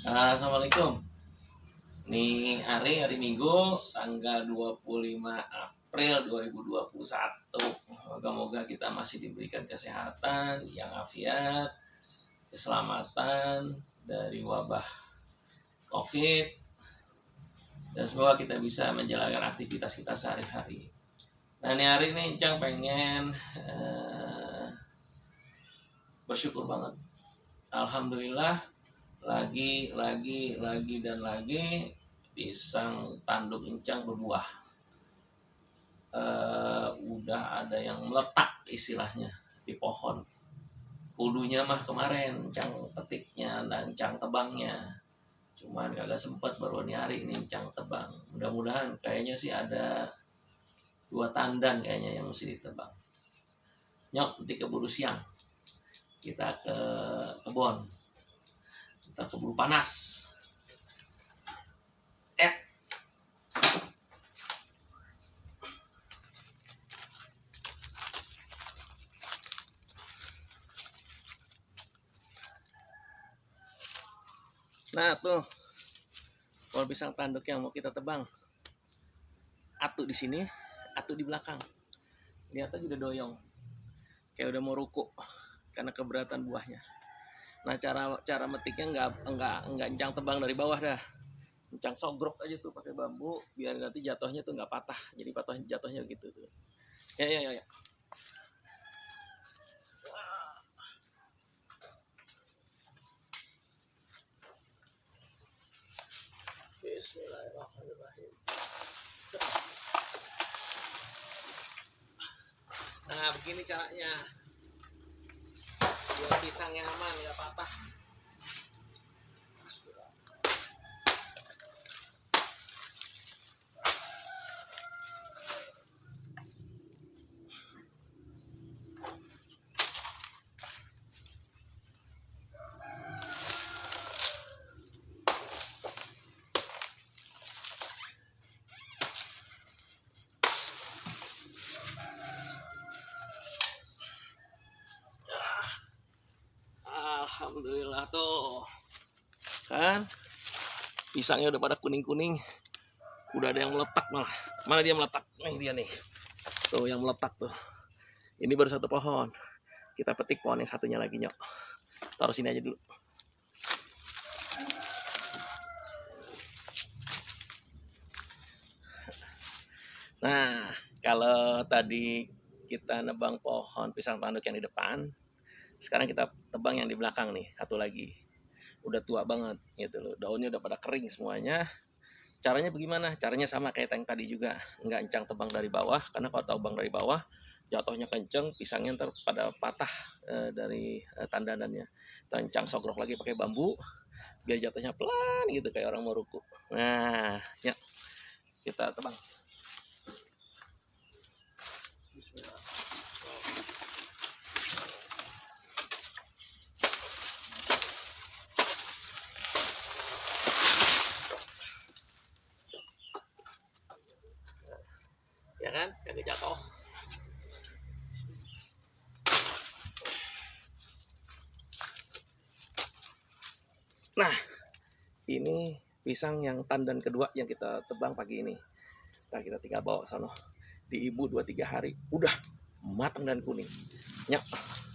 Assalamualaikum. Ini hari Minggu tanggal 25 April 2021. Moga-moga kita masih diberikan kesehatan yang afiat, keselamatan dari wabah Covid, dan semoga kita bisa menjalankan aktivitas kita sehari-hari. Nah, ini hari ini Encang pengen bersyukur banget. Alhamdulillah lagi pisang tanduk Encang berbuah. Udah ada yang meletak istilahnya di pohon. Kudunya mah kemarin Encang petiknya dan Encang tebangnya, cuman kagak sempet, baru hari ini Encang tebang. Mudah-mudahan kayaknya sih ada 2 tandan kayaknya yang mesti ditebang. Nyok, nanti keburu siang kita ke kebun, kita keburu panas. Nah tuh, kalau pisang tanduk yang mau kita tebang, atu di sini, atu di belakang. Lihat aja udah doyong, kayak udah mau ruku karena keberatan buahnya. Nah, cara metiknya nggak Encang tebang dari bawah dah. Encang sogrok aja tuh pakai bambu biar nanti jatuhnya tuh nggak patah. Jadi jatuhnya gitu tuh. Ya. Bismillahirrahmanirrahim. Nah, begini caranya biar pisangnya aman, nggak patah. Alhamdulillah tuh kan pisangnya udah pada kuning-kuning, udah ada yang meletak malah. Mana dia meletak? Nih dia nih, tuh yang meletak tuh. Ini baru satu pohon, kita petik pohon yang satunya lagi. Nyok, taruh sini aja dulu. Nah, kalau tadi kita nebang pohon pisang tanduk yang di depan, sekarang kita tebang yang di belakang nih, satu lagi. Udah tua banget gitu loh, daunnya udah pada kering semuanya. Caranya bagaimana? Caranya sama kayak yang tadi juga, nggak Encang tebang dari bawah, karena kalau tebang dari bawah jatuhnya kenceng, pisangnya ntar pada patah dari tandanannya. Encang sogrok lagi pakai bambu biar jatuhnya pelan gitu kayak orang mau ruku. Nah, ya kita tebang. Bismillah. Ya kan, kagak jatuh. Nah, ini pisang yang tandan kedua yang kita tebang pagi ini. Nah, kita tinggal bawa sono di ibu 2-3 hari udah matang dan kuning. Nyok.